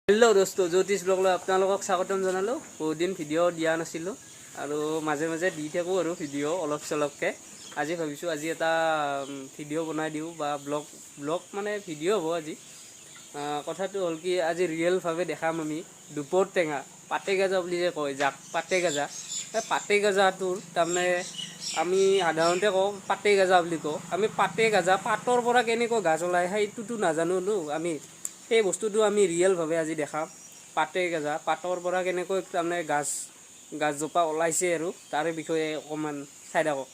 Hello' দোস্ত, জ্যোতিষ ব্লগলৈ আপোনালোকক স্বাগতম জনালোঁ। বহুত দিন ভিডিঅ' দিয়া নাছিলোঁ আৰু মাজে মাজে দি থাকোঁ আৰু ভিডিঅ' অলপ চলপকৈ। আজি ভাবিছোঁ আজি এটা ভিডিঅ' বনাই দিওঁ বা ব্লগ, ব্লগ মানে ভিডিঅ' হ'ব আজি। কথাটো হ'ল কি, আজি ৰিয়েলভাৱে দেখাম আমি দুপৰ টেঙা, পাতে গাজা বুলি যে কয়, যাক পাতে গাজা, এই পাতে গাজাটোৰ তাৰমানে আমি সাধাৰণতে কওঁ পাতে গাজা বুলি কওঁ। আমি পাতে গাজা পাতৰ পৰা কেনেকৈ গাজ ওলায়, সেইটোতো নাজানো ন আমি। সেই বস্তুটো আমি ৰিয়েলভাৱে আজি দেখাম। পাতে গাজা পাতৰ পৰা কেনেকৈ তাৰমানে গাছজোপা ওলাইছে আৰু তাৰে বিষয়ে অকণমান চাই থাকক।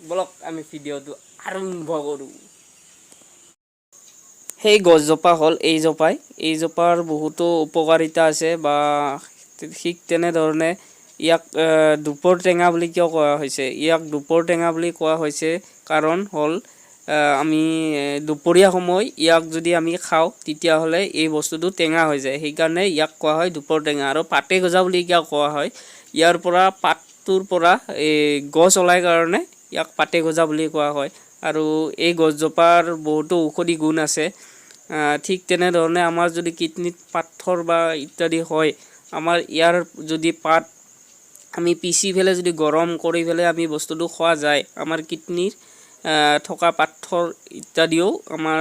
ব'লক, আমি ভিডিঅ'টো আৰম্ভ কৰোঁ। সেই গছজোপা হ'ল এইজোপাই। এইজোপাৰ বহুতো উপকাৰিতা আছে বা ঠিক তেনেধৰণে ইয়াক দুপৰ টেঙা বুলি কিয় কোৱা হৈছে? ইয়াক দুপৰ টেঙা বুলি কোৱা হৈছে কাৰণ হ'ল আমি দুপৰীয়া সময় ইয়াক যদি আমি খাওঁ, তেতিয়াহ'লে এই বস্তুটো টেঙা হৈ যায়। সেইকাৰণে ইয়াক কোৱা হয় দুপৰ টেঙা। আৰু পাতে গজা বুলি কিয় কোৱা হয়? ইয়াৰ পৰা, পাতটোৰ পৰা এই গছ ওলাই কাৰণে ইয়াক পাতে গজা বুলি কোৱা হয়। আৰু এই গছজোপাৰ বহুতো ঔষধি গুণ আছে। ঠিক তেনেধৰণে আমাৰ যদি কিডনীত পাথৰ বা ইত্যাদি হয়, আমাৰ ইয়াৰ যদি পাত আমি পিচি পেলাই যদি গৰম কৰি পেলাই আমি বস্তুটো খোৱা যায়, আমাৰ কিডনীৰ থকা পাথৰ ইত্যাদিও আমাৰ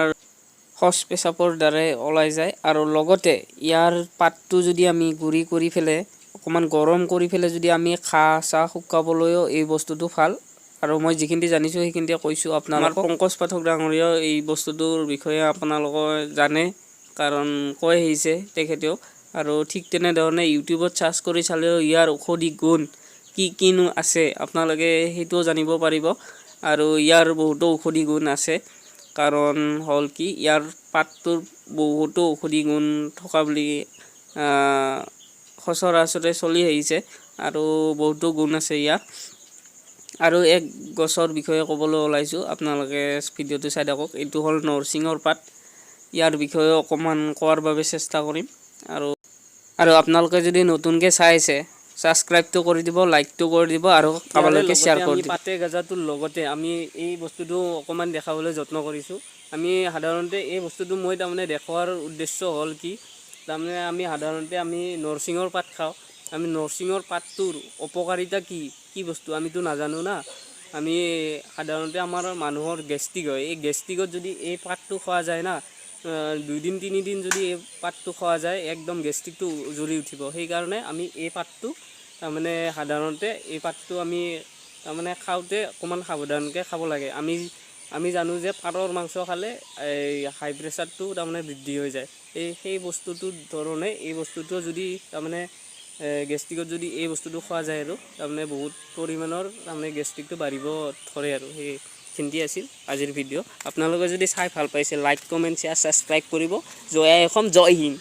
শৌচ পেচাবৰ দ্বাৰাই ওলাই যায়। আৰু লগতে ইয়াৰ পাতটো যদি আমি গুড়ি কৰি পেলাই অকণমান গৰম কৰি পেলাই যদি আমি ঘাঁ চাহ শুকাবলৈও এই বস্তুটো ভাল। আৰু মই যিখিনি জানিছোঁ, সেইখিনিতে কৈছোঁ আপোনালোকক। পংকজ পাঠক ডাঙৰীয়াও এই বস্তুটোৰ বিষয়ে আপোনালোকে জানে, কাৰণ কৈ আহিছে তেখেতেও। আৰু ঠিক তেনেধৰণে ইউটিউবত চাৰ্চ কৰি চালেও ইয়াৰ ঔষধি গুণ কি কিনো আছে, আপোনালোকে সেইটোও জানিব পাৰিব। আৰু ইয়াৰ বহুতো ঔষধি গুণ আছে, কাৰণ হ'ল কি, ইয়াৰ পাতটোৰ বহুতো ঔষধি গুণ থকা বুলি সচৰাচৰে চলি আহিছে আৰু বহুতো গুণ আছে ইয়াৰ। আৰু এক গছৰ বিষয়ে ক'বলৈ ওলাইছোঁ, আপোনালোকে ভিডিঅ'টো চাই থাকক। এইটো হ'ল নৰসিংহৰ পাত। ইয়াৰ বিষয়ে অকণমান কোৱাৰ বাবে চেষ্টা কৰিম। আৰু আপোনালোকে যদি নতুনকৈ চাই আছে, ছাবস্ক্ৰাইবটো কৰি দিব, লাইকটো কৰি দিব আৰু কাৰোবালৈকে শ্বেয়াৰ কৰি দিব। পাতে গাজাটোৰ লগতে আমি এই বস্তুটো অকণমান দেখাবলৈ যত্ন কৰিছোঁ। আমি সাধাৰণতে এই বস্তুটো মই তাৰমানে দেখুওৱাৰ উদ্দেশ্য হ'ল কি, তাৰমানে আমি সাধাৰণতে আমি নৰসিংহৰ পাত খাওঁ। আমি নৰসিংহৰ পাতটোৰ অপকাৰিতা কি কি বস্তু আমিতো নাজানো না। আমি সাধাৰণতে আমাৰ মানুহৰ গেষ্ট্ৰিক হয়। এই গেষ্ট্ৰিকত যদি এই পাতটো খোৱা যায় না, 2 দিন 3 দিন যদি এই পাতটো খোৱা যায়, একদম গেষ্ট্ৰিকটো উজৰি উঠিব। সেইকাৰণে আমি এই পাতটো তাৰমানে সাধাৰণতে এই পাতটো আমি তাৰমানে খাওঁতে অকণমান সাৱধানকৈ খাব লাগে। আমি জানো যে পাৰৰ মাংস খালে এই হাই প্ৰেছাৰটো তাৰমানে বৃদ্ধি হৈ যায়। সেই বস্তুটোৰ ধৰণে এই বস্তুটো যদি তাৰমানে গেষ্ট্ৰিকত যদি এই বস্তুটো খোৱা যায় আৰু তাৰমানে বহুত পৰিমাণৰ তাৰমানে গেষ্ট্ৰিকটো বাঢ়িব ধৰে। আৰু সেইখিনি আছিল আজিৰ ভিডিঅ'। আপোনালোকে যদি চাই ভাল পাইছে, লাইক, কমেণ্ট, শ্বেয়াৰ, ছাবস্ক্ৰাইব কৰিব। জয় আই অসম, জয় হিন্দ।